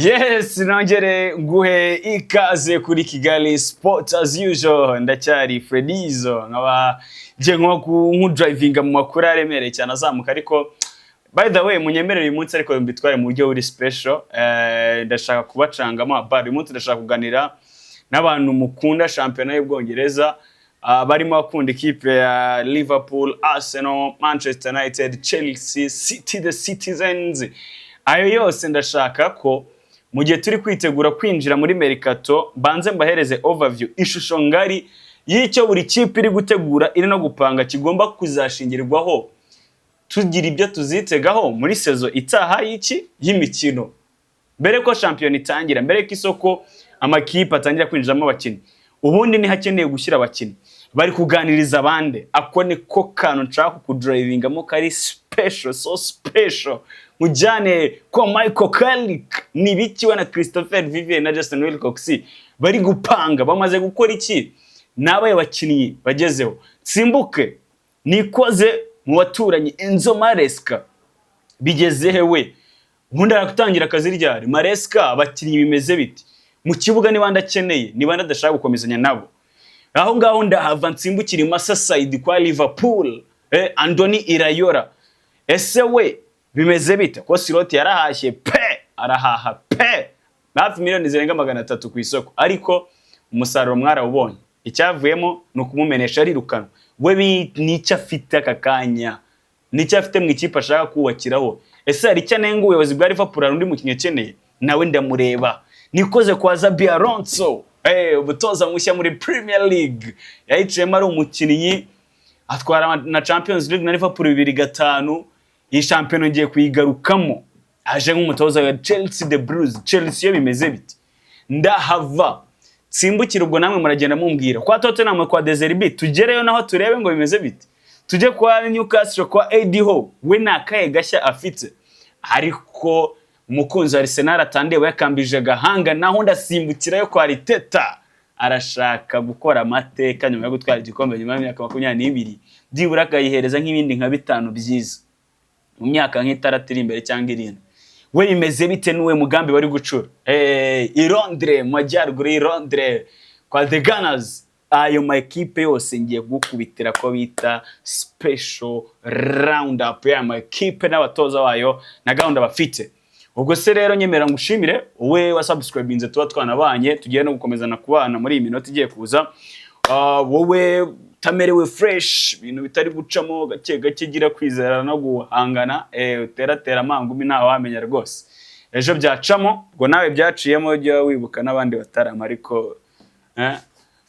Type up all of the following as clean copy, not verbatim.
Yes, nongere nguhe ikaze kuri Kigali Sports as usual. Ndacyari Fredizo, nkaba ngiye nkudrivinga mu makuru aremereye cyane azamuka. Ariko by the way, munyemerere uyu munsi ariko mbitware mu buryo buri special. Ndashaka kubacangamo habari. Uyu munsi ndashaka kuganira n'abantu mukunda shampiyona y'Ubwongereza, barimo abakunda ikipe ya Liverpool, Arsenal, Manchester United, Chelsea, City, the Citizens. Ayo yose ndashaka ko mu gihe turi kwitegura kwinjira muri mercato, mbanze mbahereze overview, ishusho ngari y'icyo buri kipe iri gutegura, iri no gupanga, kigomba kuzashingirwaho tugira ibyo tuzitegaho muri saison itaha y'iki y'imikino, mbere ko shampiyona itangira, mbere ko isoko amakipe atangira kwinjizamo abakinnyi. Ubundi niho akeneye gushyira abakinnyi, bari kuganiriza abandi. Ako niko kantu nshaka kudrivingamo kari special, so special. Mujyane kwa Michael Carrick, ni biki we na Christopher Vivell na Jason Wilcox bari gupanga? Bamaze gukora iki? N'abaye bakinnyi bagezeho? Nsimbuke nikoze mu baturanyi, Enzo Maresca bigeze he we? Ubundi aragutangira akazi ryari Maresca? Abakinnyi bimeze biti mu kibuga? Niba ndakeneye, niba ndadashaka gukomezanya nabo aho ngaho, ndahava nsimbukira i Merseyside kwa Liverpool. Andoni Iraola, ese we bimeze bite? Ko Slot yarahashye pe, arahaha pe, hafi miliyoni zirenga 300 ku isoko, ariko umusaruro mwarawubonye. Icyavuyemo ni ukumumenesha, arirukanwa. We nicyo afite aka kanya? Nicyo afite mu ikipe ashaka kubakiraho? Ese hari icyo anenga ubuyobozi bwa Liverpool? Hari undi mukinnyi akeneye? Nawe ndamureba. Nikoze kwa Xabi Alonso, umutoza mushya muri Premier League, yayiciyemo ari umukinnyi, atwara na Champions League na Liverpool 2005. Iyi shampiyona ngiye kuyigarukamo aje nk'umutoza wa Chelsea, the Blues. Chelsea yo bimeze bite? Ndahava nsimbukira, ubwo namwe muragenda mumbwira, kwa Tottenham, kwa De Zerbi, tugereyo naho turebe ngo bimeze bite. Tujye kwa Newcastle, kwa Eddie Howe, we ni akahe gashya afite? Ariko umukunzi wa Arsenal atandeba yakambije agahanga. Naho ndasimbukirayo kwa Arteta, arashaka gukora amateka nyuma yo gutwara igikombe nyuma y'imyaka 22, byibura akayihereza nk'ibindi nka bitanu byiza mu myaka nk'itandatu iri imbere cyangwa 7. We bimeze bite? N'uwe mugambi bari gucura i Londres, mu majyaruguru y'i Londres kwa The Gunners? Ayo ma ekipe yose ngiye gukubitira ko bita special round up y'aya ma ekipe n'abatoza bayo na gahunda bafite. Ubwo se rero nyemera ngushimire wowe wa subscribinze, tuba twanabanye, tugiye no gukomezana kubana muri iyi minota igiye kuza. Wowe utamerewe fresh, ibintu bitari gucamo, gake gake, gira kwizera no guhangana, uteratera amangumi, ntawe wamenya rwose ejo byacamo. Ubwo nawe byaciyemo, jya wibuka n'abandi batarama, ariko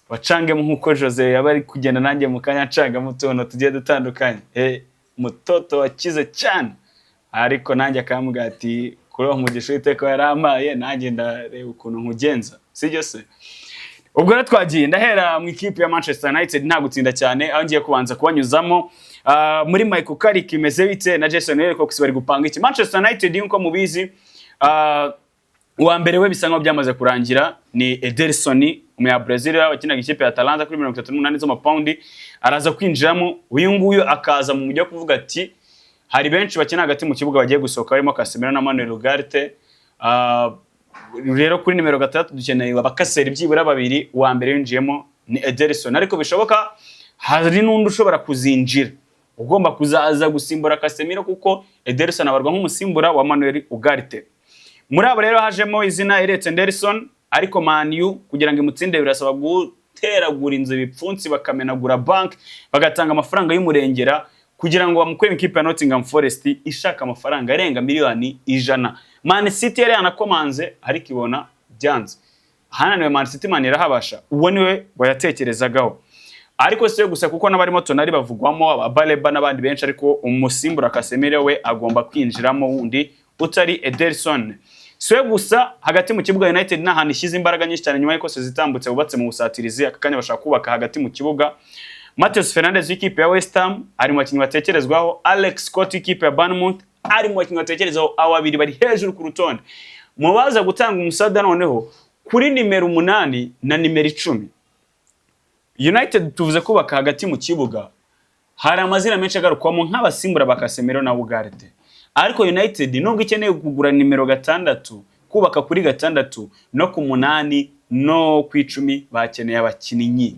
wacangemo nk'uko Jose yaba ari kugenda nanjye mu kanya ncangamo utuntu tugiye dutandukanye. Mutoto wakize cyane, ariko nanjye akambwira ati kuri uwo mugisha Uwiteka yarampaye, nanjye ndareba ukuntu nkugenza, sibyo se? Ubwo rero twagiye, ndahera mu ikipe ya Manchester United, nta gutinda cyane, aho ngiye kubanza kubanyuzamo muri Michael Carrick imeze bite, na Jason Wilcox bari gupanga iki. Manchester United, nk'uko mubizi, uwa mbere we bisa nkaho byamaze kurangira ni Ederson, umunya Brazil wakinaga ikipe ya Atalanta, kuri 38 z'amapawundi araza kwinjiramo. Uyu nguyu akaza mu mujyi wo kuvuga ati hari benshi bakina hagati mu kibuga bagiye gusohoka, barimo Casemiro na Manuel Ugarte. Rero kuri nimero 6 dukeneye abakaseri byibura babiri. Uwa mbere winjiyemo ni Ederson, ariko bishoboka hari n'undi ushobora kuzinjira ugomba kuzaza gusimbura Casemiro, kuko Ederson abarwa nk'umusimbura wa Manuel Ugarte. Muri abo rero hajemo izina Elliot Anderson, ariko Man U kugira ngo imutsinde birasaba guteragura inzu ibipfunsi, bakamenagura bank, bagatanga amafaranga y'umurengera kugira ngo bamukure mu ikipe ya Nottingham Forest ishaka amafaranga arenga miliyoni 100. Man City yari yanakomanze ariko ibona byanze. Ahananiwe Man City, Man irahabasha. Uwo niwe wayatekerezagaho, ariko si we gusa, kuko n'abarimo Tonali bavugwamo, ababaleba n'abandi benshi, ariko umusimbura Casemiro we agomba kwinjiramo wundi utari Ederson. Si we gusa, hagati mu kibuga United ni ahantu ishyize imbaraga nyinshi cyane nyuma y'uko zitambutse bubatse mu busatirizi. Aka kanya bashaka kubaka hagati mu kibuga. Matheus Fernandes w'ikipe ya West Ham ari mu bakinnyi batekerezwaho, Alex Scott w'ikipe ya Bournemouth ari mu bakinnyi batekerezwaho. Abo babiri bari hejuru ku rutonde mu baza gutanga umusada. Noneho kuri nimero 8 na nimero 10, United tuvuze kubaka hagati mu kibuga, hari amazina menshi agarukwamo nk'abasimbura ba Casemiro na Ugarte. Ariko United nubwo ikeneye kugura nimero 6 kuko Kubaka kuri gatandatu no ku munani no ku 10 bakeneye abakinnyi.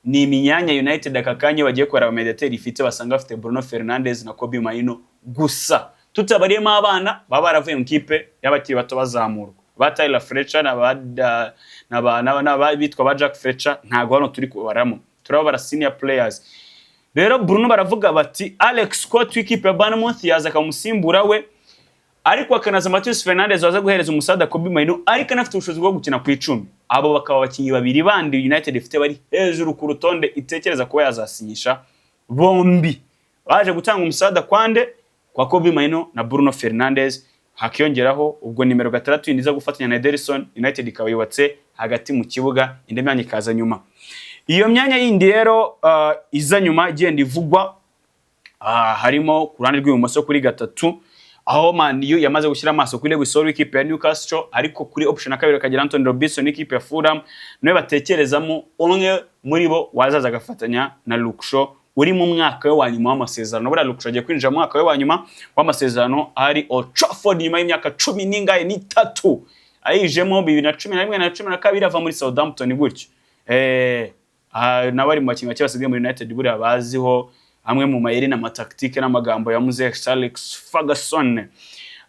Ni imyanya United aka kanya bagiye kubara abamediateri ifite, basanga bafite Bruno Fernandes na Kobbie Mainoo gusa, tutabariyemo abana baba baravuye mu kipe y'abakiri bato bazamurwa, ba Tyler Fletcher na ba bitwa ba Jack Fletcher. Ntago hano turi kubaramo, turababara senior players. Rero Bruno baravuga bati Alex Scott w'ikipe ya Bournemouth yaza akamusimbura we, ariko akanaza Matheus Fernandes waza guhereza umusada Kobbie Mainoo, ariko anafite ubushobozi bwo gukina ku 10. Abo bakaba abakinnyi babiri bandi United ifite bari hejuru ku rutonde itekereza kuba yazasinyisha bombi, baje gutanga umusada kwande kwa Kobbie Mainoo na Bruno Fernandes. Hakiyongeraho ubwo nimero 6 yindi iza gufatanya na Ederson. United ikaba yubatse hagati mu kibuga, indi myanya ikaza nyuma. Iyo myanya yindi rero iza nyuma igenda ivugwa, harimo ku ruhande rw'ibumoso kuri gatatu, aho Man U yamaze gushyira amaso kuri Lewis Hall w'ikipe ya Newcastle, ariko kuri option ya kabiri bakagira Anthony Robinson w'ikipe ya Fulham, nawe batekerezamo umwe muri bo wazaza agafatanya na Luke Shaw uri mu mwaka we wa nyuma w'amasezerano. Buriya Luke Shaw agiye kwinjira mu mwaka we wa nyuma w'amasezerano ari Old Trafford nyuma y'imyaka cumi n'ingahe n'itatu ayijemo, 2011 na 12, ava muri Southampton gutyo. Nawe ari mu bakinnyi bake basigaye muri United buriya baziho amwe mu mayeri n'amatactique n'amagambo ya Muzehe Sir Alex Ferguson.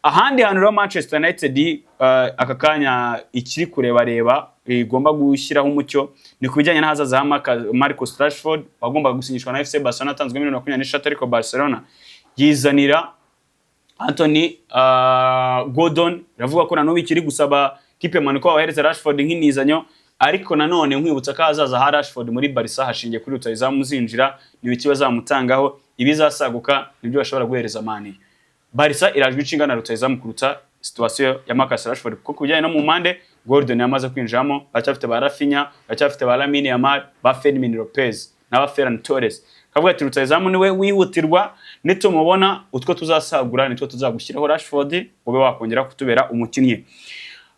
Ahandi hantu rero Manchester United aka kanya ikiri kurebareba igomba gushyiraho umucyo ni ku bijyanye n'ahazaza ha Marcus Rashford wagombaga gusinyishwa na FC Barcelona, atanzwe miliyoni 23, ariko Barcelona yizanira Anthony Gordon. Iravuga ko nanubu ikiri gusaba kipe Man ko bahereza Rashford nk'inizanyo, ariko nanone nkwibutsa ko ahazaza ha Rashford muri Barca hashingiye kuri rutahizamu uzinjira, n'ibiki bazamutangaho, ibizasaguka nibyo bashobora guhereza Man U. Barca irajwe ishinga na rutahizamu kuruta situation ya Marcus Rashford, kuko ku bijyanye no mu mpande Gordon yamaze kwinjiramo, baracyafite ba Raphinha, baracyafite ba Lamine Yamal, ba Fermin Lopez n'aba Ferran Torres. Kavuga ati rutahizamu niwe wihutirwa, nitumubona utwo tuzasagura nitwo tuzagushyiraho Rashford, ube wakongera kutubera umukinnyi.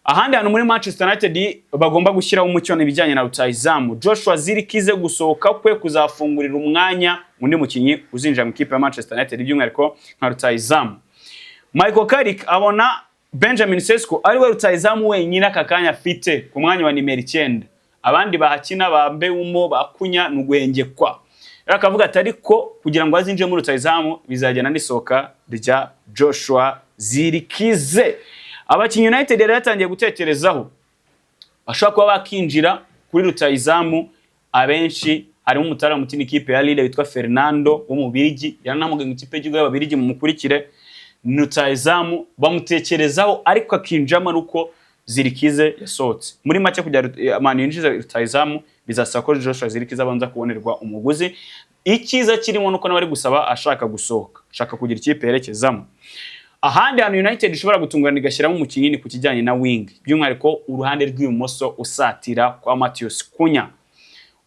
Ahandi hantu muri Manchester United bagomba gushyiraho umucyo ni ibijyanye na rutahizamu. Joshua Zirkzee gusohoka kwe kuzafungurira umwanya undi mukinnyi uzinjira mu ikipe ya Manchester United, by'umwihariko nka rutahizamu. Michael Carrick abona Benjamin Sesko ari we rutahizamu wenyine aka kanya afite ku mwanya wa nimero 9. Abandi bahakina ba Mbeumo, ba Cunha, ni uguhengekwa. Rero akavuga ati ariko kugira ngo azinjire muri rutahizamu bizajyana n'isohoka rya Joshua Zirkzee. Abakinnyi United yari yatangiye gutekerezaho bashobora kuba bakinjira kuri rutahizamu abenshi harimo umutaramu ukina ikipe ya Lille witwa Fernando w'Umubirigi, yaranamugaye mu ikipe y'igihugu y'Ababirigi, mumukurikire. Ni rutahizamu bamutekerezaho, ariko akinjamo ari uko Zirkzee yasohotse. Muri make, kugira Man yinjize rutahizamu bizasaba ko Joshua Zirkzee abanza kubonerwa umuguzi. Icyiza kirimo nuko nawe ari gusaba, ashaka gusohoka, ashaka kugira ikipe yerekezamo. Ahandi hantu United ishobora gutungurana igashyiramo umukinnyi ni ku kijyanye na wing, by'umwihariko uruhande rw'ibumoso usatira kwa Matheus Cunha.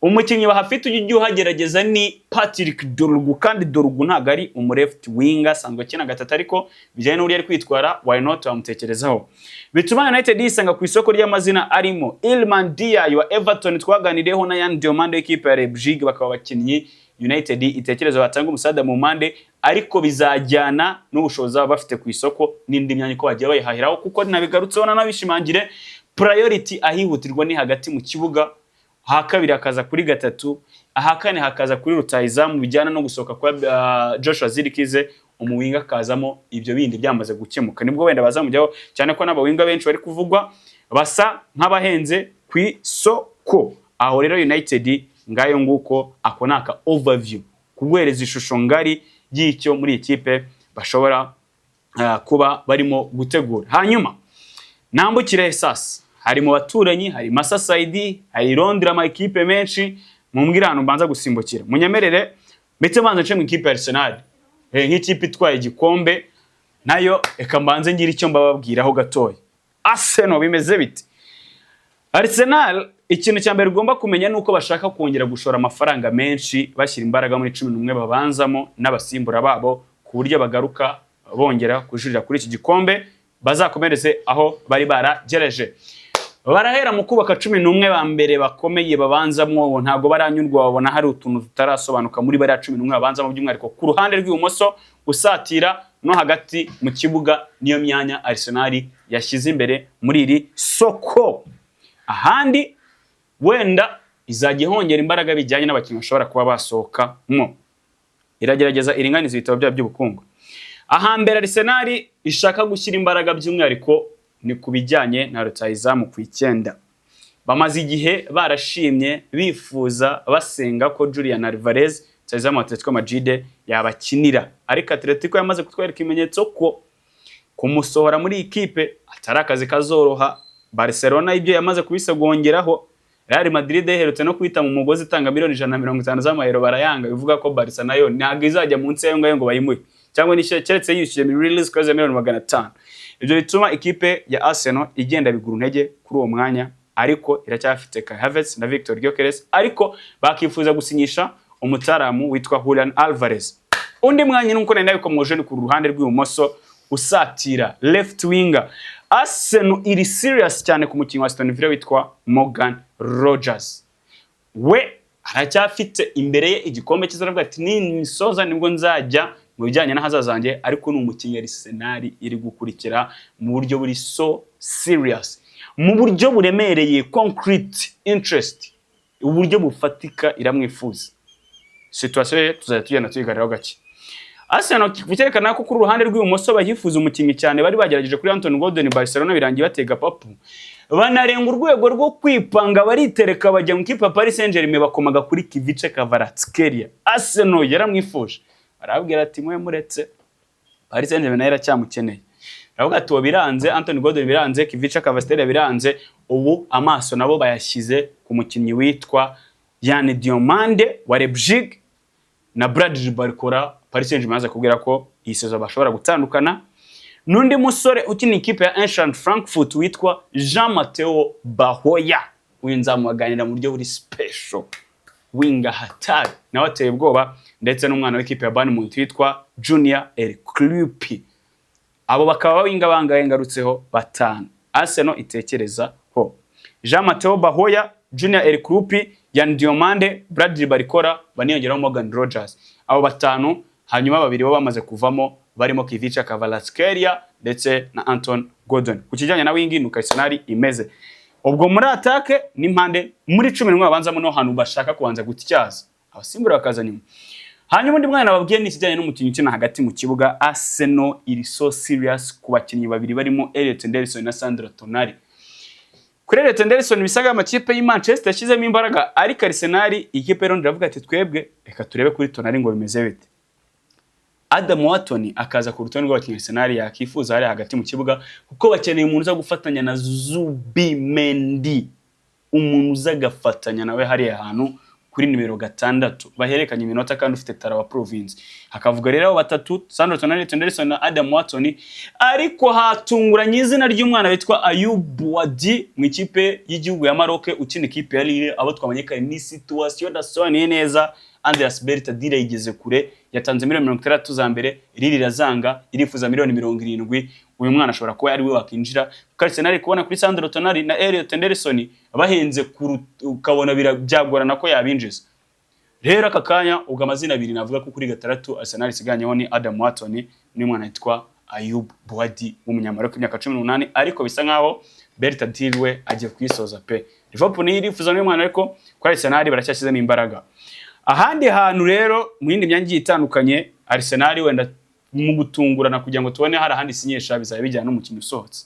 Umukinnyi bahafite ujya uhagerageza ni Patrick Dorgu, kandi Dorgu ntabwo ari umu left winger, asanzwe akina gatatu, ariko bijyanye n'uburyo ari kwitwara, why not bamutekerezaho. Bituma United yisanga ku isoko ry'amazina arimo Iliman Ndiaye wa Everton twaganiriyeho na Yan Diomande w'ikipe ya Leipzig, bakaba abakinnyi United itekereza batanga umusada mu mpande, ariko bizajyana n'ubushobozi baba bafite ku isoko n'indi myanya uko bagiye bayihahiraho, kuko nabigarutseho nanabishimangire, priority ahihutirwa ni hagati mu kibuga, aha kabiri hakaza kuri gatatu, aha kane hakaza kuri rutahizamu bijyana no gusohoka kwa Joshua Zirkzee, umuwinger akazamo ibyo bindi byamaze gukemuka, nibwo wenda bazamujyaho, cyane ko n'abawinger benshi bari kuvugwa basa nk'abahenze ku isoko. Aho rero United ngayo nguko, ako ni aka overview kuguhereza ishusho ngari y'icyo muri iyi kipe bashobora kuba barimo gutegura. Hanyuma nambukire sasa, hari mu baturanyi, hari Merseyside, hari Londres, ama ekipe menshi. Mumbwire ahantu mbanza gusimbukira, munyemerere ndetse mbanza nce mu ikipe ya Arsenal, nk'ikipe itwaye igikombe nayo, reka mbanze ngire icyo mbababwiraho gatoya. Arsenal bimeze bite? Arsenal ikintu cya mbere ugomba kumenya ni uko bashaka kongera gushora amafaranga menshi, bashyira imbaraga muri 11 babanzamo n'abasimbura babo, ku buryo bagaruka bongera kujurira kuri iki gikombe, bazakomereze aho bari baragereje. Barahera mu kubaka 11 ba mbere bakomeye babanzamo. Ntabwo baranyurwa, babona hari utuntu tutarasobanuka muri bariya 11 babanzamo, by'umwihariko ku ruhande rw'ibumoso usatira no hagati mu kibuga. Niyo myanya Arsenal yashyize imbere muri iri soko. Ahandi wenda izajya ihongera imbaraga bijyanye n'abakinnyi bashobora kuba basohokamo, iragerageza iringaniza ibitabo byabo by'ubukungu. Ahambere Arsenal ishaka gushyira imbaraga by'umwihariko ni ku bijyanye na rutahizamu ku 9. Bamaze igihe barashimye, bifuza, basenga ko Julian Alvarez, rutahizamu wa Atletico Madrid, yabakinira, ariko Atletico yamaze kutwereka ibimenyetso ko kumusohora muri iyi kipe atari akazi kazoroha. Barcelona ibyo yamaze kubisogongeraho. Real Madrid iherutse no kwita mu mugozi, itanga miliyoni 150 z'amayero, barayanga. Bivuga ko Barca nayo ntabwo izajya munsi y'ayo ngayo ngo bayimuhe, cyangwa nishyure, keretse yishyuye release clause ya miliyoni 500. Ibyo bituma ikipe ya Arsenal igenda bigura intege kuri uwo mwanya, ariko iracyafite Kai Havertz na Victor Gyökeres, ariko bakifuza gusinyisha umutaramu witwa Julian Alvarez. Undi mwanya, nuko nari nabikomoje, ni ku ruhande rw'ibumoso usatira, left winger. Arsenal iri serious cyane ku mukinnyi wa Aston Villa witwa Morgan Rogers. We aracyafite imbere ye igikombe cyiza, aravuga ati: "Ninsoza nibwo nzajya mu bijyanye n'ahazaza hanjye." Ariko ni umukinnyi Arsenal iri gukurikira mu buryo buri so serious, mu buryo buremereye, concrete interest, uburyo bufatika, iramwifuza. Situation ye tuzajya tugenda tuyiganiraho gake. Arsenal cyerekana ko kuri uruhande rw'ibumoso bahifuza umukinnyi cyane. Bari bagerageje kuri Anthony Gordon, Barcelona birangiye batega papu, banarenga urwego rwo kwipanga, baritereka, bajya mu kipe ya Paris Saint-Germain, bakomaga kuri Kvicha Kvaratskhelia. Arsenal yaramwifuje, barababwira ati: "Mwe muretse, Paris Saint-Germain nayo iracyamukeneye." Baravuga ati: "Uwo biranze, Anthony Gordon biranze, Kvicha Kvaratskhelia biranze." Ubu amaso nabo bayashyize ku mukinnyi witwa Yan Diomande wa Leipzig na Bradley Barcola. Paris Saint-Germain yaza kubwira ko iyi saison bashobora gutandukana, n'undi musore ukina ikipe ya Eintracht Frankfurt witwa Jean Matteo Bahoya. Uyu nzamubaganira mu buryo buri special, winger hatari, nawe ateye ubwoba, ndetse n'umwana w'ikipe ya Bayern Munich witwa Junior Kroupi. Abo bakaba winger bangahe ngarutseho? Batanu Arsenal itekerezaho: Jean Matteo Bahoya, Junior Kroupi, Yan Diomande, Bradley Barcola, baniyongeraho Morgan Rogers. Abo batanu, hanyuma babiri bo bamaze kuvamo, barimo Kvicha Kvaratskhelia ndetse na Anton Gordon. Ku kijyanye na wing, nuko Arsenal imeze. Ubwo muri attaque n'impande, muri 11 babanzamo, no hantu bashaka kubanza gutyaza, abasimbura bakaza nyuma. Hanyuma undi mwana nababwiye ni ikijyanye n'umukinnyi ukina hagati mu kibuga. Arsenal iri so serious ku bakinnyi babiri barimo Elliot Anderson na Sandro Tonali. Kuri Elliot Anderson bisa nkaho amakipe y'i Manchester yashyizemo imbaraga, ariko Arsenal, ikipe y'Londres, iravuga ati: "Twebwe reka turebe kuri Tonali ngo bimeze bite." Adam Wharton akaza ku rutonde rw'abakinnyi Arsenal yakifuza hariya hagati mu kibuga, kuko bakeneye umuntu uza gufatanya na Zubimendi, umuntu uza agafatanya nawe hariya hantu kuri nimero 6, bahererekanya iminota, kandi ufite talent wa province. Hakavuga rero abo batatu, Sandro Tonali, Anderson na Adam Wharton. Ariko hatunguranye izina ry'umwana witwa Ayyoub Bouaddi mu ikipe y'igihugu ya Maroc, ukina ikipe ya Lille. Abo twamenye kare, ni situation idasobanuye neza. Andrea Berta deal yigeze kure, yatanze miliyoni 60 za mbere, Lille irazanga, irifuza miliyoni 70. Uyu mwana ashobora kuba ari we wakinjira, kuko Arsenal kubona kuri Sandro Tonali na Elliot Anderson bahenze, ukabona byagorana ko yabinjiza. Rero aka kanya ubwo amazina abiri navuga ko kuri 6 Arsenal isiganyeho ni Adam Wharton n'umwana witwa Ayyoub Bouaddi w'umunyamaroc w'imyaka 18, ariko bisa nkaho Berta deal we agiye kuyisoza pe. Liverpool niyo irifuza n'uyu mwana, ariko kuri Arsenal baracyashyizemo imbaraga. Ahandi hantu rero, mu yindi myanya igiye itandukanye, Arsenal wenda mu gutungurana kugira ngo tubone hari ahandi isinyisha, bizaba bijyana n'umukinnyi usohotse.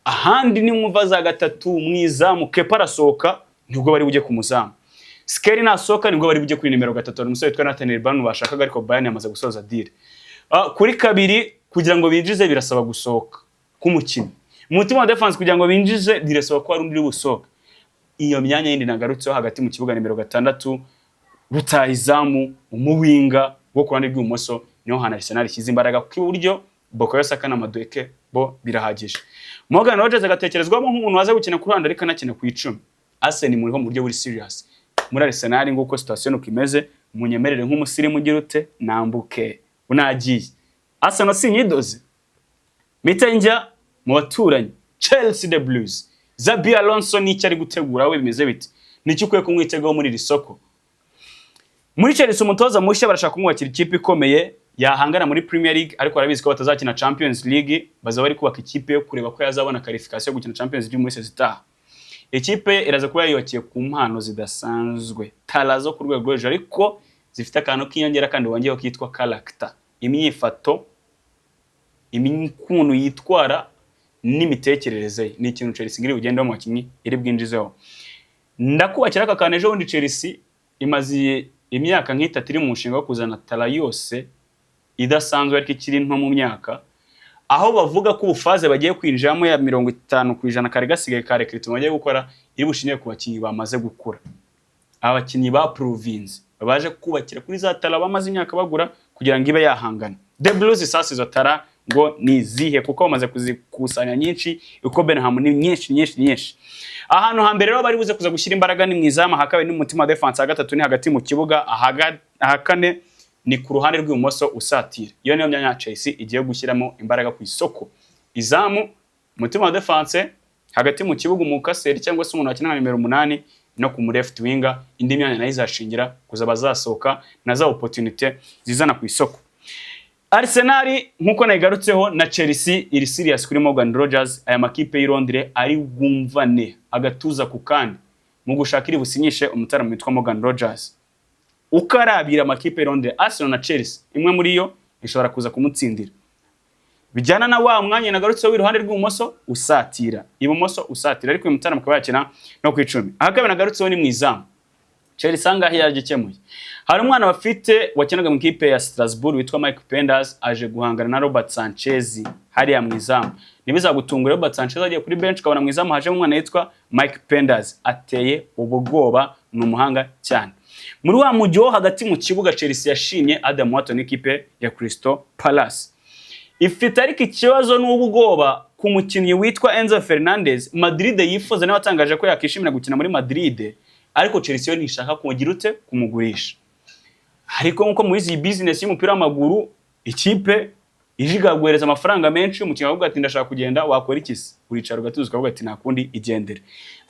Ahandi ni mwumva za 3 mu izamu, Kepa arasohoka nibwo bari bujye ku muzamu. Skelly nasohoka nibwo bari bujye kuri nimero 3. Hari umusore witwa Nathan Banu bashakaga, ariko Bayern yamaze gusoza deal. Kuri 2 kugira ngo binjize birasaba gusohoka k'umukinnyi. Mu mutima wa defense kugira ngo binjize birasaba ko hari undi uri busohoke. Iyo myanya yindi nagarutseho hagati mu kibuga, nimero 6, rutahizamu, umuwinger wo ku ruhande rw'ibumoso, niho hantu Arsenal ishyize imbaraga. Ku iburyo Bukayo Saka na Madueke bo birahagije. Morgan Rogers agatekerezwamo nk'umuntu waza gukina ku ruhande ariko anakina ku 10. Arsenal muriho mu buryo buri serious. Muri Arsenal nguko situation uko imeze. Munyemerere nk'umusirimu ugira ute, nambuke unagiye. Arsenal sinyidoze, mpita njya mu baturanyi, Chelsea, the Blues. Xabi Alonso n'icyo ari gutegura we bimeze bite? Nicyo ukwiye kumwitegaho muri iri soko? Muri Chelsea umutoza mushya, barashaka kumwubakira ikipe ikomeye. yahangana muri Premier League, ariko barabizi ko batazakina Champions League. Bazaba bari kubaka ikipe yo kureba ko yazabona qualification yo gukina Champions League muri saison itaha. Ikipe iraza kuba yiyubakiye ku mpano zidasanzwe, talent zo ku rwego rwo hejuru, ariko zifite akantu k'inyongera kandi wongeyeho kitwa character, imyifato, ukuntu yitwara n'imitekerereze ye. Ni ikintu Chelsea iri bugendeho mu bakinnyi iri bwinjizeho. Ndakubakira aka kantu: ejo bundi Chelsea imaze imyaka nk'itatu iri mu mushinga wo kuzana talent yose idasanzwe ariko ikiri nto mu myaka, aho bavuga ko ubu phase bagiye kwinjiramo ya 50% kari gasigaye ka recruitment bagiye gukora iri bushingiye ku bakinnyi bamaze gukura, abakinnyi ba province baje kubakira kuri za talent bamaze imyaka bagura kugira ngo ibe yahangana. The Blues sasa izo talent ngo ni izihe? Kuko bamaze kuzikusanya nyinshi, uko Benham ni nyinshi, nyinshi, nyinshi. Ahantu hambere rero bari buze kuza gushyira imbaraga ni mu izamu, ahakabiri ni mu mutima wa defense, gatatu ni hagati mu kibuga, ahakane ni ku ruhande rw'ibumoso usatira. Iyo niyo myanya ya Chelsea igiye gushyiramo imbaraga ku isoko: izamu, umutima wa defense, hagati mu kibuga umukaseri cyangwa se umuntu wakina nka nimero 8, no ku mu left winger. Indi myanya nayo izashingira kuza bazasohoka na za opportunité zizana ku isoko. Arsenal, nkuko nayigarutseho, na Chelsea iri serious kuri Morgan Rogers. Aya makipe y'i Londres ari bwumvane agatuza ku kandi mu gushaka iri businyishe umutaramu witwa Morgan Rogers. Ukarabira amakipe y'i Londres, Arsenal na Chelsea, imwe muri yo ishobora kuza kumutsindira, bijyana na wa mwanya nagarutseho w'iruhande rw'ibumoso usatira, ibumoso usatira, ariko uyu mutaramu akaba yakina no ku 10. Aha kabiri nagarutseho ni mu izamu. Chelsea angahe yaragikemuye. Hari umwana bafite wakinaga mu ikipe ya Strasbourg witwa Mike Penders, aje guhangana na Robert Sanchez hariya mu izamu. Ntibizagutungure Robert Sanchez agiye kuri bench, ukabona mu izamu hajemo umwana witwa Mike Penders. Ateye ubwoba, ni umuhanga cyane. Muri wa mujyi wo hagati mu kibuga, Chelsea yashimye Adam Wharton n'ikipe ya Crystal Palace. Ifite ariko ikibazo n'ubwoba ku mukinnyi witwa Enzo Fernandez Madrid yifuza, nawe watangaje ko yakishimira gukina muri Madrid, ariko Chelsea yo ntishaka kumugira ute, kumugurisha. Ariko nkuko mubizi, iyi business y'umupira w'amaguru, ikipe ije ikaguhereza amafaranga menshi, umukinnyi akavuga ati: "Ndashaka kugenda." Wakora iki se? Uricara ugatuza, ukavuga ati: "Nta kundi, igendere."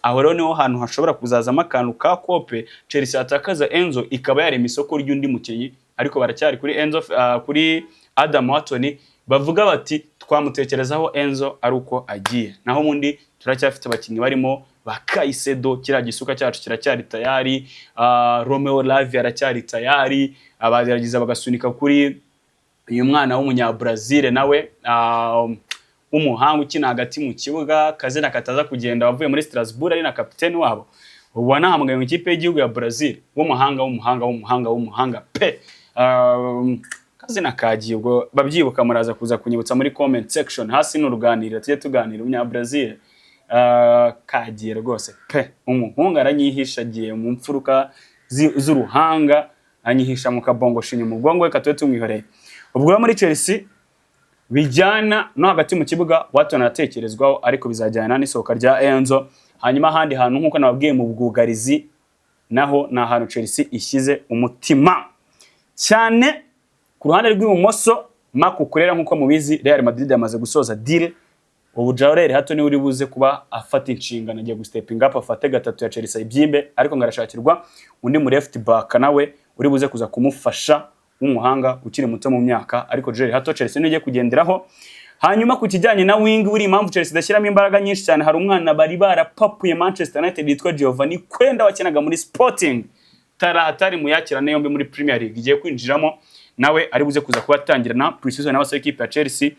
Aho rero niho hantu hashobora kuzazamo akantu ka kope, Chelsea yatakaza Enzo ikaba yarema isoko ry'undi mukinnyi. Ariko baracyari kuri Enzo, kuri Adam Wharton, bavuga bati: "Twamutekerezaho Enzo ari uko agiye." Naho ubundi turacyafite abakinnyi barimo ba Caicedo, kiriya gisuka cyacu kiracyari tayari, Romeo Lavia aracyari tayari, abagerageza bagasunika kuri uyu mwana w'umunyabrazil nawe w'umuhanga ukina hagati mu kibuga, kazina kataza kugenda, wavuye muri Strasbourg ari na kapiteni wabo, ubu wanahamagaye mu ikipe y'igihugu ya Brazil, w'umuhanga, w'umuhanga, w'umuhanga, w'umuhanga pe. Kazina kagiye, ubwo babyibuka muraza kuza kunyibutsa muri comment section hasi, n'uruganiriro tujye tuganira. Umunyabrazil kagiye rwose pe, umuhungu aranyihisha, agiye mu mfuruka z'uruhanga, anyihisha mu kabongoshinya mu bwongo. Reka tube tumwihoreye. Ubwo rero muri Chelsea bijyana no hagati mu kibuga, Wharton aratekerezwaho, ariko bizajyana n'isohoka rya Enzo. Hanyuma ahandi hantu, nk'uko nababwiye, mu bwugarizi naho ni ahantu Chelsea ishyize umutima cyane. Ku ruhande rw'ibumoso, Marc Cucurella, nk'uko mubizi, Real Madrid yamaze gusoza deal. Ubu Jorrel Hato niwe uri buze kuba afata inshingano, agiye gustepinga up, afate gatatu ya Chelsea ayibyimbe, ariko ngo arashakirwa undi mu left back nawe uri buze kuza kumufasha w'umuhanga ukiri muto mu myaka, ariko Jorrel Hato Chelsea niwe ugiye kugenderaho. Hanyuma ku kijyanye na wing, buri impamvu Chelsea idashyiramo imbaraga nyinshi cyane, hari umwana bari barapapuye Manchester United yitwa Giovanni Kwenda wakinaga muri Sporting, tarahatari muyakirane yombi muri Premier League igiye kwinjiramo, nawe ari buze kuza kuba atangirana pre-season n'abasore ikipe ya Chelsea,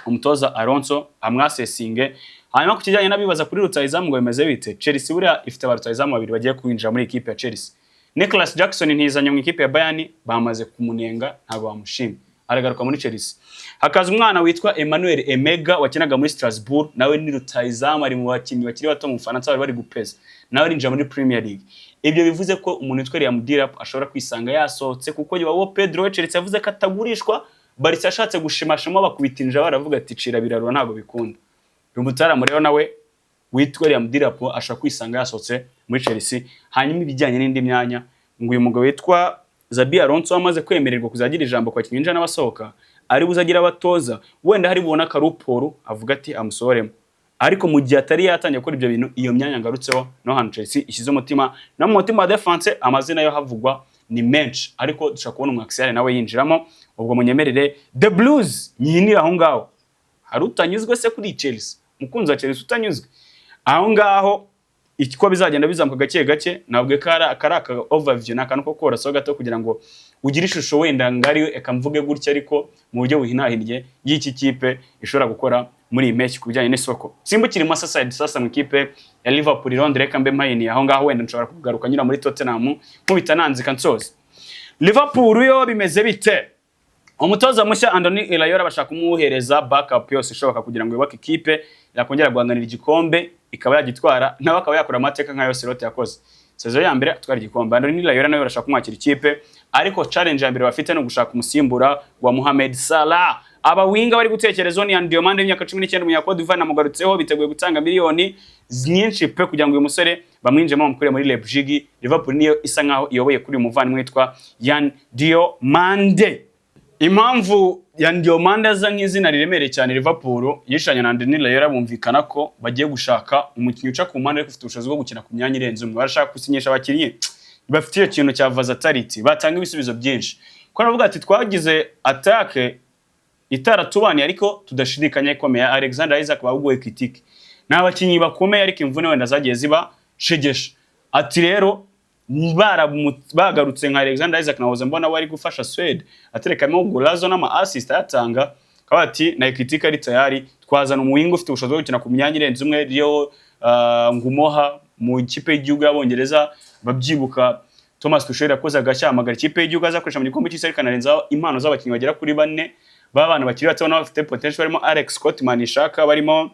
umutoza Alonso amwasesinge. Hanyuma ku kijyanye n'abibaza kuri rutahizamu ngo bimeze bite, Chelsea buriya ifite ba rutahizamu babiri bagiye kwinjira muri ikipe ya Chelsea. Nicolas Jackson ntizanye mu ikipe ya Bayern, bamaze kumunenga, ntabwo bamushimye, aragaruka muri Chelsea. Hakaza umwana witwa Emmanuel Emega wakinaga muri Strasbourg, nawe ni rutahizamu, ari mu bakinnyi bakiri bato mu Bufaransa bari bari gupeza, nawe arinjira muri Premier League. Ibyo bivuze ko umuntu witwa Liam Delap ashobora kwisanga yasohotse, kuko Joao Pedro we Chelsea yavuze ko atagurishwa. Barca yashatse gushimashamo bakubita injira, baravuga ati: "Cira birarura, ntabwo bikunda." Uyu mutaramu rero nawe witwa Liam Delap ashobora kwisanga yasohotse muri Chelsea. Hanyuma ibijyanye n'indi myanya, ngo uyu mugabo witwa Xabi Alonso wamaze kwemererwa kuzagira ijambo ku bakinnyi binjira n'abasohoka, ari buze agira abatoza, wenda hari bubona akaruporo avuga ati: "Amusohoremo." Ariko mu gihe atari yatangiye gukora ibyo bintu, iyo myanya ngarutseho no hantu Chelsea ishyize umutima. No mu mutima wa defense, amazina yo havugwa ni menshi, ariko dushobora kubona umwaxiyare nawe yinjiramo. Ubwo munyemerere The Blues nyihinire aho ngaho. Hari utanyuzwe se kuri Chelsea? Umukunzi wa Chelsea utanyuzwe aho ngaho, iko bizagenda bizamuka gake gake. Ntabwo kari aka overview, ni akantu ko korosaho gato kugira ngo ugire ishusho wenda ngari, reka mvuge gutya, ariko mu buryo buhinahinnye, y'iki kipe ishobora gukora muri iyi mpeshyi ku bijyanye n'isoko. Simbukiri Merseyside sasa, mu ikipe ya Liverpool Londres, reka mbe mpayiniye aho ngaho, wenda nshobora kugaruka nyura muri Tottenham nkubita nanzika nsoza. Liverpool yo bimeze bite? Umutoza mushya Andoni Iraola bashaka kumuhereza backup yose ishoboka kugira ngo yubake ikipe yakongera guhanganira igikombe, ikaba yagitwara, nawe akaba yakora amateka nka yose Slot yakoze saison ya mbere atwara igikombe. Andoni Iraola nawe barashaka kumwakira ikipe, ariko challenge ya mbere bafite ni ugushaka umusimbura wa Mohamed Salah. Aba winger bari gutekerezaho ni Diomande w'imyaka 19, umunya Cote d'Ivoire, namugarutseho. Biteguye gutanga miliyoni nyinshi pe kugira ngo uyu musore bamwinjemo, bamukure muri Leipzig. Liverpool niyo isa nkaho iyoboye kuri uyu muvandimwe witwa Yan Diomande. Impamvu Yan Diomande aza nk'izina riremereye cyane, Liverpool yishanye na Andoni Iraola bumvikana ko bagiye gushaka umukinnyi uca ku mpande ariko ufite ubushobozi bwo gukina ku myanya irenze umwe. Barashaka gusinyisha abakinnyi bafite iyo kintu cya versatility, batanga ibisubizo byinshi, ko aravuga ati: "Twagize attaque itaratubaniye ariko tudashidikanya ikomeye." Alexander Isak, baguye Ekitike, ni abakinnyi bakomeye ariko imvune wenda zagiye ziba shegesha. Ati rero bagarutse nka Alexander Isak, nahoze mbona wari gufasha Swede aterekamo golazo n'ama assist ayatanga, akaba ati na Ekitike ari tayari, twazana umuwinga ufite ubushobozi bwo gukina ku myanya irenze umwe. Rio Ngumoha mu ikipe y'igihugu y'Abongereza, babyibuka Thomas Tuchel yakoze agashya, ahamagara ikipe y'igihugu azakoresha mu gikombe cy'isi, ariko anarenzaho impano z'abakinnyi bagera kuri bane b'abana bakiri bato nabo bafite potential, barimo Alex Scott Manishaka, barimo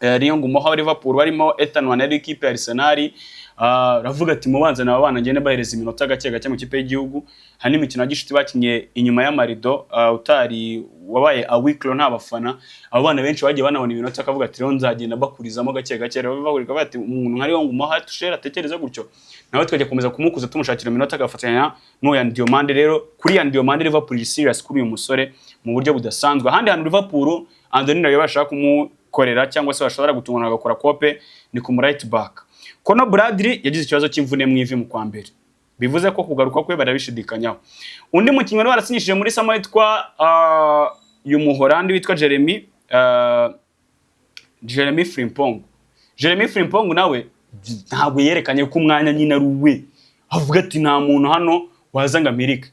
Rio Ngumoha wa Liverpool, barimo Ethan Nwaneri w'ikipe ya Arsenal. Aravuga ati: "Mubanza naba bana ngende bahereza iminota gake gake mu kipe y'igihugu." Hari n'imikino ya gishuti bakinye inyuma y'amarido, utari wabaye a week nta bafana, abo bana benshi bagiye banabona iminota. Akavuga ati: "Rero nzagenda bakurizamo gake gake." Rero bavuga bati umuntu nka Rio Ngumoha, Tuchel atekereza gutyo, nawe tukajya komeza kumukuza, tumushakira iminota, agafatanya n'uwo Yan Diomande. Rero kuri Yan Diomande, Liverpool iri serious kuri uyu musore mu buryo budasanzwe. Ahandi hantu Liverpool Andoni nayo bashaka kumukorera cyangwa se bashobora gutungana bagakora kope ni ku mu right back. Conor Bradley yagize ikibazo cy'imvune mu ivi mu kwa mbere, bivuze ko kugaruka kwe barabishidikanyaho. Undi mukinnyi wari warasinyishije muri summer witwa uyu Muhorandi witwa Jeremy Frimpong. Jeremy Frimpong nawe ntabwo yerekanye ko umwanya nyine ari uwe, avuga ati: "Nta muntu hano waza ngo amirike."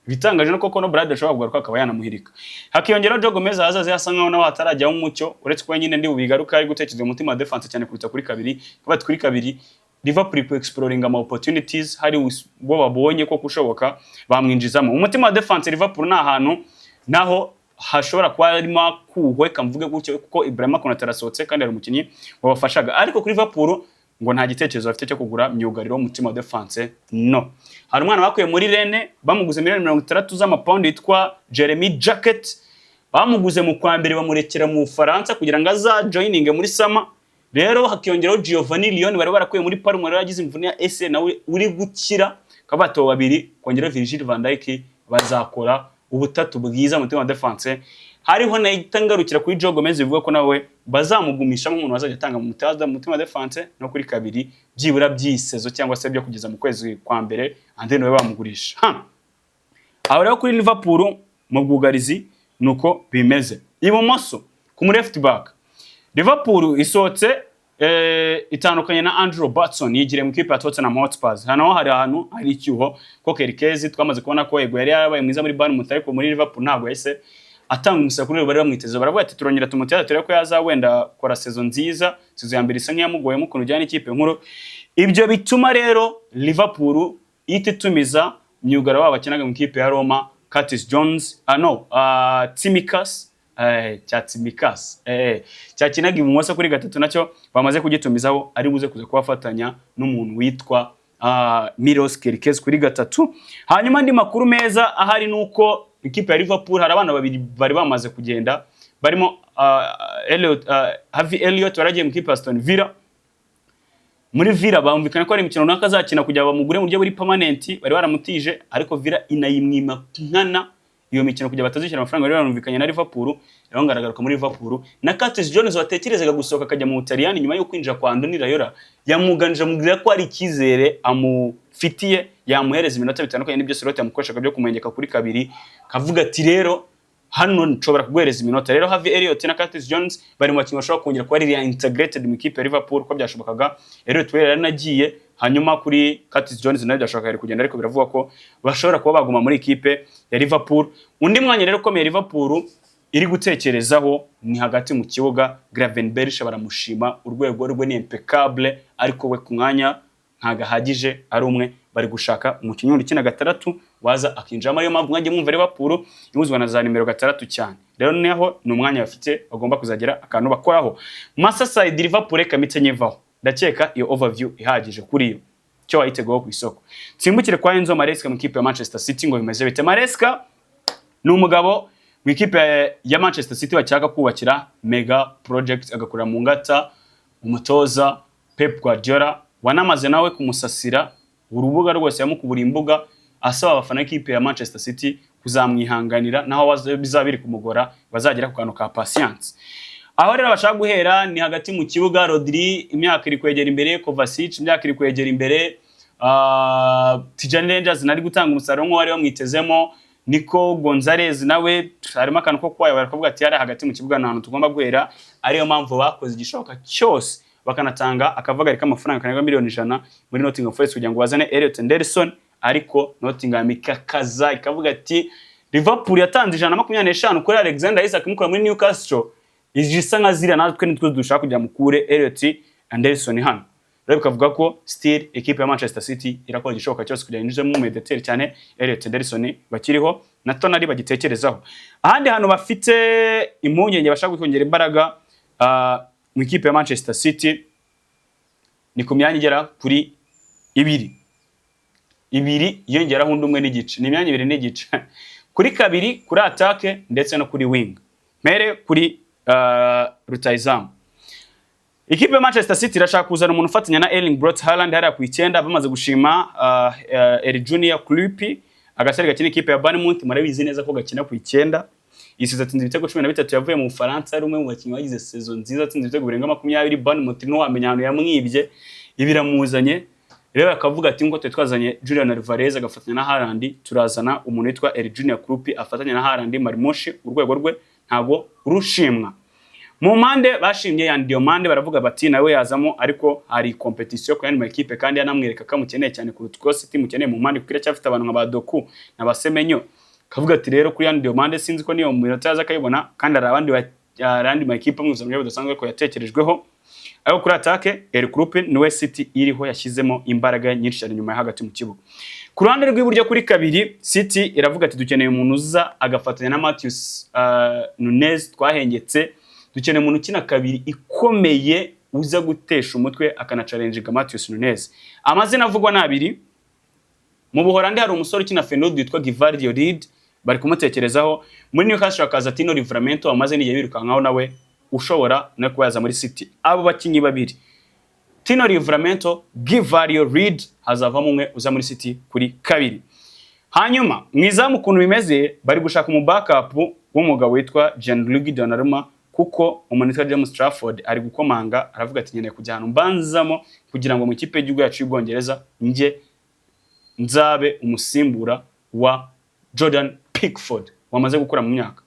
Ibitangaje nuko Conor Bradley ashobora kugaruka akaba yanamuhirika. Hakiyongeraho Joe Gomez ahazaza hasa nkaho nawe hatarajyaho umucyo, uretse ko nyine ndi bubigaruka, ari gutekereza umutima wa defense cyane kuruta kuri kabiri. Kuba kuri kabiri Liverpool ku exploring ama opportunities, hari bo babonye ko kushoboka bamwinjizamo. Umutima wa defense Liverpool ni ahantu naho hashobora kuba harimo akuhwe kamvuge gutyo, kuko Ibrahima Konate arasohotse kandi ari umukinnyi wabafashaga. Ariko kuri Liverpool ngo nta gitekerezo bafite cyo kugura myugariro w'umutima wa defense. No hari umwana bakuye muri Rennes, bamuguze miliyoni 60 z'amapawundi, yitwa Jeremy Jacquet. Bamuguze mu kwa mbere, bamurekera mu Bufaransa kugira ngo azajoininge muri summer. Rero hakiyongeraho Giovanni Leoni bari barakuye muri Parma, rero yagize imvune ya ese, nawe uri gukira. Kabato babiri kongera Virgil van Dijk bazakora ubutatu bwiza mu mutima wa defense. Hariho na itangarukira kuri Joe Gomez, bivuga ko nawe bazamugumishamo umuntu wazajya atanga mu mutima wa defense no kuri kabiri, byibura by'isezo cyangwa se byo kugeza mu kwezi kwa mbere, andi nawe bamugurisha. Ha, aho rero kuri Liverpool mu bwugarizi nuko bimeze. Ibumoso ku mu left back, Liverpool isohotse itandukanye na Andrew Robertson, yigiriye mu ikipe ya Tottenham Hotspurs. Hano hari ahantu hari icyuho ko Kerkez twamaze kubona ko yego yari yarabaye mwiza muri Bournemouth, ariko muri Liverpool ntabwo yahise atanga umusaruro bari bamwiteze. Baravuga ati: "Turongera tumutera turebe ko yaza wenda kora saison nziza." Saison ya mbere isa nk'iyamugoyemo ukuntu ujyana n'ikipe nkuru. Ibyo bituma rero Liverpool ihita itumiza myugariro wabo bakinaga mu ikipe ya Roma, Curtis Jones, no Tsimikas, cya Tsimikas cyakinaga ibumoso kuri gatatu, nacyo bamaze kugitumizaho, ari buze kuza kubafatanya n'umuntu witwa Milos Kerkez kuri gatatu. Hanyuma andi makuru meza ahari nuko ikipe ya Liverpool hari abana babiri bari bamaze kugenda, barimo Elliot, Harvey Elliott waragiye mu ikipe ya Aston Villa. Muri Villa bumvikana ko ari imikino runaka azakina kugira ngo bamugure mu buryo buri permanent. Bari baramutije, ariko Villa inayimwima nkana. Iyo mikino kugira batazishyura amafaranga bari barumvikanye na Liverpool. Rero ngaragaruka muri Liverpool na Curtis Jones watekerezaga gusohoka akajya mu Butaliyani nyuma yo kwinjira kwa Andoni Iraola, yamuganije, amubwira ko hari icyizere amufitiye, yamuhereza iminota bitandukanye n'ibyo Slot yamukoreshaga byo kumwengeka kuri kabiri, kavuga ati: "Rero hano nshobora kuguhereza iminota." Rero Harvey Elliott na Curtis Jones bari mu bakinnyi bashobora kongera kuba ari integrated mu ikipe ya Liverpool ko byashobokaga. Elliott we yaranagiye, hanyuma kuri Curtis Jones nawe byashobokaga yari kugenda, ariko biravugwa ko bashobora kuba baguma muri ikipe ya Liverpool. Undi mwanya rero ukomeye Liverpool iri gutekerezaho ni hagati mu kibuga. Gravenberch baramushima, urwego rwe ni impeccable, ariko we ku mwanya ntago ahagije ari umwe. Bari gushaka umukinnyi wundi ukina gatandatu waza akinjiramo, ariyo mpamvu mwagiye mwumva Liverpool ihuzwa na za nimero 6 cyane. Rero naho ni umwanya bafite bagomba kuzagira akantu bakoraho. Merseyside Liverpool reka mpite nyivaho, ndakeka iyo overview ihagije kuri yo cyo wayitegaho ku isoko. Nsimbukire kwa Enzo Maresca mu ikipe ya Manchester City. Ngo bimeze bite? Maresca ni umugabo mu ikipe ya Manchester City bashaka kubakira mega project, agakorera mu ngata umutoza Pep Guardiola wanamaze nawe kumusasira urubuga rwose, yamukuburiye imbuga, asaba abafana b'ikipe ya Manchester City kuzamwihanganira naho bizaba biri kumugora, bazagera ku kantu ka patience. Aho rero bashaka guhera ni hagati mu kibuga. Rodri imyaka iri kwegera imbere, Kovacic imyaka iri kwegera imbere, Tijani Reijnders nari gutanga umusaruro nk'uwo wari wamwitezemo, Nico Gonzalez nawe harimo akantu ko kwayobora, bakavuga ati yari hagati mu kibuga ni ahantu tugomba guhera. Ariyo mpamvu bakoze igishoboka cyose bakanatanga akavagari k'amafaranga karenga miliyoni 100 muri Nottingham Forest kugira ngo bazane Elliot Anderson, ariko Nottingham ikakaza ikavuga ati Liverpool yatanze 125 kuri Alexander Isak imukura muri Newcastle, ije isa nka ziriya, natwe nitwe dushaka kugira mukure Elliot Anderson hano. Rero bikavuga ko still equipe ya Manchester City irakora igishoboka cyose kugira ngo yinjizemo umumediateri, cyane Elliot Anderson bakiriho na Tonali bagitekerezaho. Ahandi hantu bafite impungenge bashaka kongera imbaraga mu ikipe ya Manchester City ni ku myanya igera kuri ibiri, ibiri yongeraho undi umwe n'igice, ni imyanya ibiri n'igice, kuri kabiri, kuri attaque ndetse no kuri wing. Mpere kuri rutahizamu. Ikipe ya Manchester City irashaka kuzana umuntu ufatanya na Erling Braut Haaland hariya ku 9. Bamaze gushima Eli Junior Kroupi, agasore gakina ikipe ya Bournemouth, murabizi neza ko gakina ku 9. Iyi saison atsinze ibitego 13, yavuye mu Bufaransa, ari umwe mu bakinnyi bagize saison nziza, atsinze ibitego birenga 20. Bournemouth ntiwamenya ahantu yamwibye, ibi iramuzanye. Rero bakavuga ati ngo twe twazanye Julian Alvarez agafatanya na Haaland, turazana umuntu witwa Eli Junior Kroupi afatanya na Haaland. Marmoush urwego rwe ntabwo rushimwa. Mu mpande bashimye Yan Diomande, baravuga bati nawe yazamo, ariko hari competition ku yandi makipe, kandi yanamwereka ko amukeneye cyane kuruta uko City mukeneye mu mpande, kuko iracyafite abantu nka ba Doku na ba Semenyo. Kavuga ati rero kuri Yan Diomande sinzi ko niyo mu minota yaza akayibona, kandi hari andi makipe amwe mu buryo budasanzwe ko yatekerejweho. Ariko kuri attaque Eli Kroupi niwe City iriho yashyizemo imbaraga nyinshi cyane nyuma ya hagati mu kibuga. Ku ruhande rw'iburyo kuri kabiri, City iravuga ati dukeneye umuntu uza agafatanya na Matheus Nunes twahengetse, dukeneye umuntu ukina kabiri ikomeye uza gutesha umutwe akanachallenginga Matheus Nunes. Amazina avugwa ni abiri. Mu Buholandi hari umusore ukina Feyenoord witwa Givairo Read, bari kumutekerezaho. Muri Newcastle hakaza Tino Livramento wamaze n'igihe birukankaho, nawe ushobora no kuba yaza muri City. Abo bakinnyi babiri, Tino Livramento, Givairo Read, hazavamo umwe uza muri City kuri kabiri. Hanyuma mu izamu ukuntu bimeze, bari gushaka umu backup w'umugabo witwa Gianluigi Donnarumma, kuko umuntu witwa James Trafford ari gukomanga, aravuga ati nkeneye kujya ahantu mbanzamo kugira ngo mu ikipe y'igihugu yacu y'Ubwongereza njye nzabe umusimbura wa Jordan Pickford wamaze gukura mu myaka.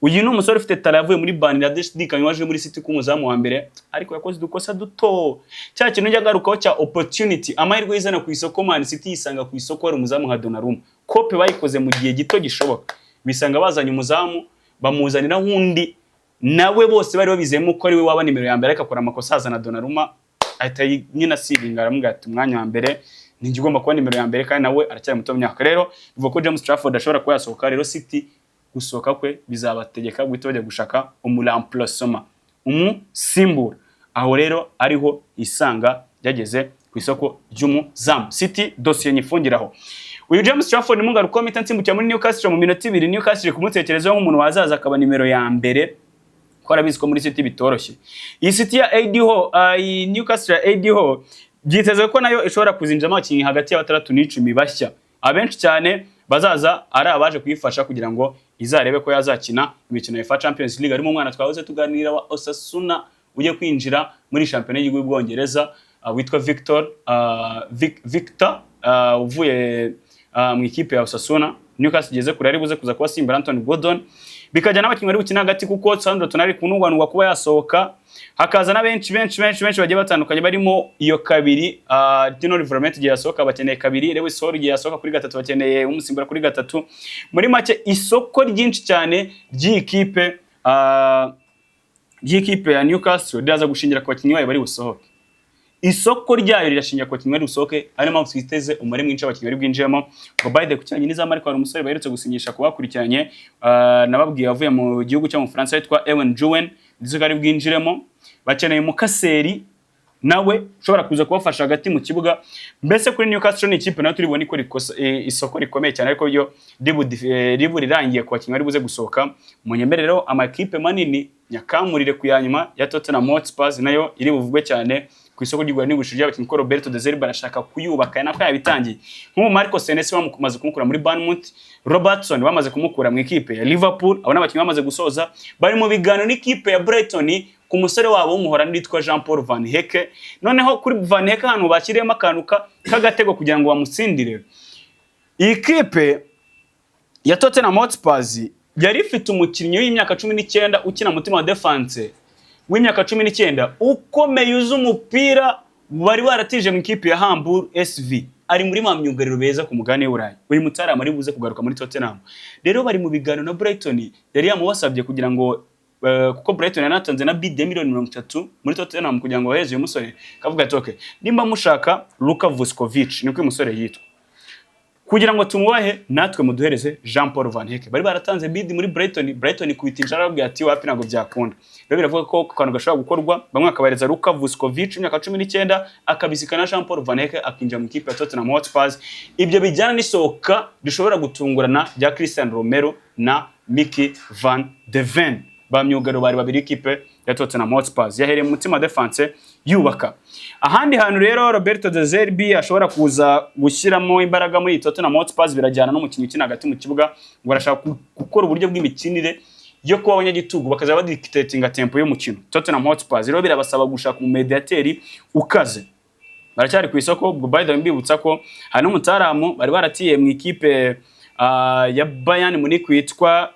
Uyu ni umusore ufite talent, yavuye muri Burnley adashidikanywa, waje muri City ku muzamu wa mbere, ariko yakoze udukosa duto. Cya kintu njya ngarukaho cya opportunity, amahirwe yizana ku isoko, Man City yisanga ku isoko hari umuzamu nka Donnarumma. Kope bayikoze mu gihe gito gishoboka, bisanga bazanye umuzamu, bamuzanira undi nawe bose bari babizeyemo ko ari we waba nimero ya mbere, ariko akora amakosa, azana Donnarumma ahita nyine asiringa, aramubwira ati umwanya wa mbere ninjye ugomba kuba nimero ya mbere, kandi nawe aracyari muto mu myaka. Rero bivuga ko James Trafford ashobora kuba yasohoka. Rero City gusohoka kwe bizabategeka guhita bajya gushaka umuremplacement, umusimbura. Aho rero ariho isanga ryageze ku isoko ry'umuzamu. City dosiye nyifungiraho uyu James Trafford. Mugaruka mpita nsimbukira muri Newcastle mu minota 2. Newcastle iri kumutekerezaho nk'umuntu wazaza akaba nimero ya mbere, ko arabizi ko muri City bitoroshye. Iyi City ya Eddie Howe, iyi Newcastle ya Eddie Howe byitezwe ko nayo ishobora kuzinjiramo abakinnyi hagati ya 6 n'10 bashya. Abenshi cyane Bazaza ari abaje kuyifasha kugira ngo izarebe ko yazakina imikino ya UEFA Champions League. Harimo umwana twahoze tuganira wa Osasuna ugiye kwinjira muri shampiyona y'igihugu y'Ubwongereza, witwa Victor Victor uvuye mu ikipe ya Osasuna. Newcastle igeze kure, ari buze kuza kuba asimbura Anthony Gordon. Bikajya n'abakinnyi bari gukina hagati, kuko Sandro Tonali kunugwanugwa kuba yasohoka, hakaza na benshi benshi benshi benshi bagiye batandukanye barimo iyo kabiri. Tino Livramento igihe yasohoka bakeneye kabiri, Lewis Hall igihe yasohoka kuri gatatu bakeneye umusimbura kuri gatatu. Muri make, isoko ryinshi cyane ry'ikipe ya Newcastle riraza gushingira ku bakinnyi bayo bari busohoke. Isoko ryayo rirashingira ku bakinnyi bari busohoke, ari nayo mpamvu twiteze umubare mwinshi w'abakinnyi bari bwinjiremo. Ngo by the way, ku kijyanye n'izamu, ariko hari umusore baherutse gusinyisha ku bakurikiranye, nababwiye avuye mu gihugu cyo mu Bufaransa witwa Ewen Juen, ndetse ko ari bwinjiremo. Bakeneye umukaseri nawe ushobora kuza kubafasha hagati mu kibuga. Mbese kuri Newcastle ni ikipe nayo turi bubone ikora isoko rikomeye cyane, ariko yo ribu rirangiye ku bakinnyi bari buze gusohoka. Mu nyemerero amakipe manini nyakamurire ku ya nyuma ya Tottenham Hotspur, nayo iri buvugwe cyane ku isoko ry'igura n'igurisha ry'abakinnyi, ko Roberto De Zerbi arashaka kuyubaka, nako yabitangiye. Nk'ubu Marco Senesi bamaze kumukura muri Bournemouth, Robertson bamaze kumukura mu ikipe ya Liverpool. Abo n'abakinnyi bamaze gusoza, bari mu biganiro n'ikipe ya Brighton ku musore wabo w'Umuholandi witwa Jean Paul Van Hecke. Noneho kuri Van Hecke, ahantu bashyiriyemo akantu k'agatego kugira ngo bamutsindire, iyi kipe ya Tottenham Hotspur yari ifite umukinnyi w'imyaka 19 ukina mutima wa defense, w'imyaka 19 ukomeye, uzi umupira, bari baratije mu ikipe ya Hamburg SV, ari muri ba myugariro beza ku mugabane w'Uburayi. Uyu mutaramu ari buze kugaruka muri Tottenham. Rero bari mu biganiro na Brighton, yari yamubasabye kugira ngo kuko Brighton yanatanze na bid ya miliyoni 30 muri Tottenham kugira ngo baheze uyu musore, kavuga ati: "Okay, nimba mushaka Luka Vuskovic," niko uyu musore yitwa, "kugira ngo tumubahe, natwe muduhereze Jean Paul Van Hecke." Bari baratanze bid muri Brighton, Brighton ikubita inshara, arababwira ati: "Wapi, ntabwo byakunda." Rero biravuga ko ako kantu gashobora gukorwa, bamwe bakabahereza Luka Vuskovic imyaka 19, akabisika na Jean Paul Van Hecke, akinjira mu ikipe ya Tottenham Hotspur. Ibyo bijyana n'isohoka rishobora gutungurana rya Christian Romero na Mickey van de Ven, ba myugariro bari babiri ikipe ya Tottenham Hotspur yahereye mu mutima defense yubaka. Ahandi hantu rero Roberto De Zerbi ashobora kuza gushyiramo imbaraga muri iyi Tottenham Hotspur birajyana n'umukinnyi ukina hagati mu kibuga. Ngo barashaka gukora uburyo bw'imikinire yo kuba abanyagitugu, bakaza badictatinga tempo y'umukino. Tottenham Hotspur rero birabasaba gushaka umumediateri ukaze, baracyari ku isoko. Ubwo by the way, mbibutsa ko hari n'umutaramu bari baratiye mu ikipe ya Bayern Munich witwa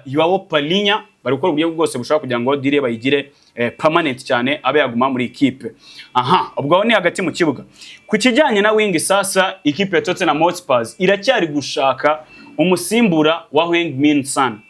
Joao Palhinha. Bari gukora uburyo bwose bushobora kugira ngo deal bayigire permanent cyane, abe yaguma muri ikipe. Aha ubwo aho ni hagati mu kibuga. Ku kijyanye na wing sasa, ikipe ya Tottenham Hotspur iracyari gushaka umusimbura wa Heung-min Son.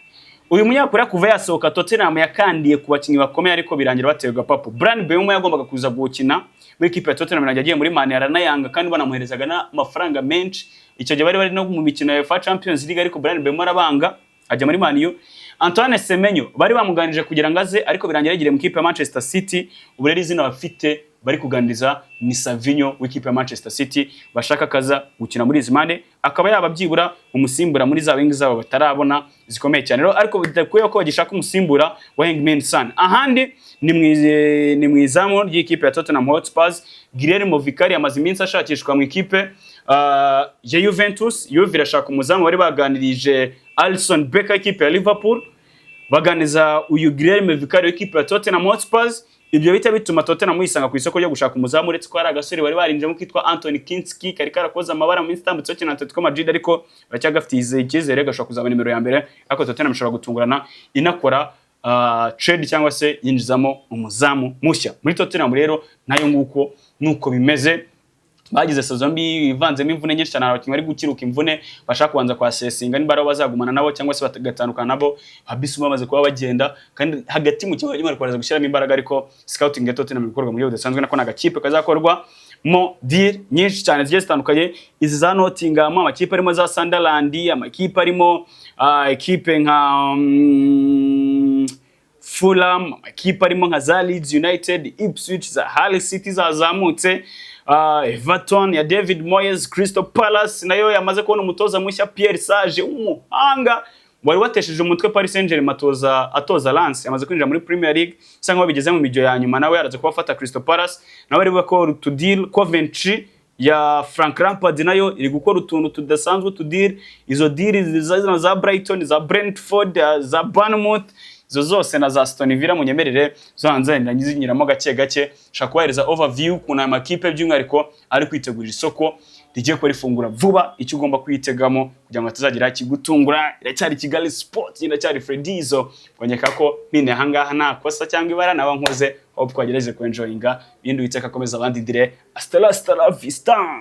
Uyu Munyakoreya kuva yasohoka, Tottenham yakandiye ku bakinnyi bakomeye, ariko birangira batewe gapapu. Bryan Mbeumo yagombaga kuza gukina muri ikipe ya Tottenham, birangira agiye muri Man aranayanga, kandi banamuherezaga n'amafaranga menshi. Icyo gihe bari bari no mu mikino ya UEFA Champions League, ariko Bryan Mbeumo arabanga ajya muri Man U. Antoine Semenyo bari bamuganirije kugira ngo aze, ariko birangira yagiriye mu ikipe ya Manchester City. Ubu rero izina bafite bari kuganiriza ni Savinho w'ikipe ya Manchester City, bashaka kaza gukina muri izi mpande, akaba yaba byibura umusimbura muri za wing zabo batarabona zikomeye cyane. Rero ariko bidakuyeho ko bagishaka umusimbura wa Heung-min Son. Ahandi ni mu izamu ry'ikipe ya Tottenham Hotspur. Guillermo Vicario amaze iminsi ashakishwa mu ikipe ya Juventus. Juve irashaka umuzamu, bari baganirije Alisson Becker ikipe ya Liverpool, baganiza uyu Guillermo Vicario w'ikipe ya Tottenham Hotspur. Ibyo bihita bituma Tottenham yisanga ku isoko ryo gushaka umuzamu, uretse ko hari agasore bari barinjemo kitwa Anthony Kinski kari karakoze amabara mu minsi itambutse bakina na Atletico Madrid, ariko baracyagafitiye icyizere, gashobora kuzaba nimero ya mbere. Ariko Tottenham ishobora gutungurana inakora trade cyangwa se yinjizamo umuzamu mushya muri Tottenham. Rero nayo nguko nuko bimeze. Bagize saison mbi ivanzemo imvune nyinshi cyane, abakinnyi bari gukiruka imvune, bashaka kubanza kwasesinga niba ari bazagumana nabo cyangwa se bagatandukana nabo. Ba Bissouma bamaze kuba bagenda, kandi hagati mu kibuga barimo kubanza gushyiramo imbaraga, ariko scouting ya Tottenham ikorwa mu buryo budasanzwe, nako ni agakipe kazakorwa mo deal nyinshi cyane zigiye zitandukanye. Izi za Nottingham, amakipe arimo za Sunderland, amakipe arimo ekipe nka Fulham, amakipe arimo nka za Leeds United, Ipswich, za Hull City zazamutse, Everton ya David Moyes, Crystal Palace nayo yamaze kubona umutoza mushya Pierre Sage w'umuhanga wari watesheje umutwe Paris Saint-Germain atoza Lens, yamaze kwinjira muri Premier League, cyangwa bigeze mu mijyo ya nyuma, nawe yaraze kuba afata Crystal Palace, nawe ari ko to deal. Coventry ya Frank Lampard nayo iri gukora utuntu tudasanzwe, utudeal. Izo deal zino za Brighton, za Brentford, za Bournemouth, izo zose na za Aston Villa, munyemerere zo hanze ndazinyuramo gake gake. Nshaka kubahereza overview ukuntu aya makipe by'umwihariko ari kwitegurira isoko rigiye kuba rifungura vuba, icyo ugomba kwitegamo kugira ngo hatazagira ikigutungura. Iracyari Kigali Sport, iracyari Fredizo. Bonyeka ko mpine ahangaha nta kosa cyangwa ibara naba nkoze. Hope twagerageje kuenjoyinga ibindi. Uwiteka akomeza abandi dire. Hasta la vista.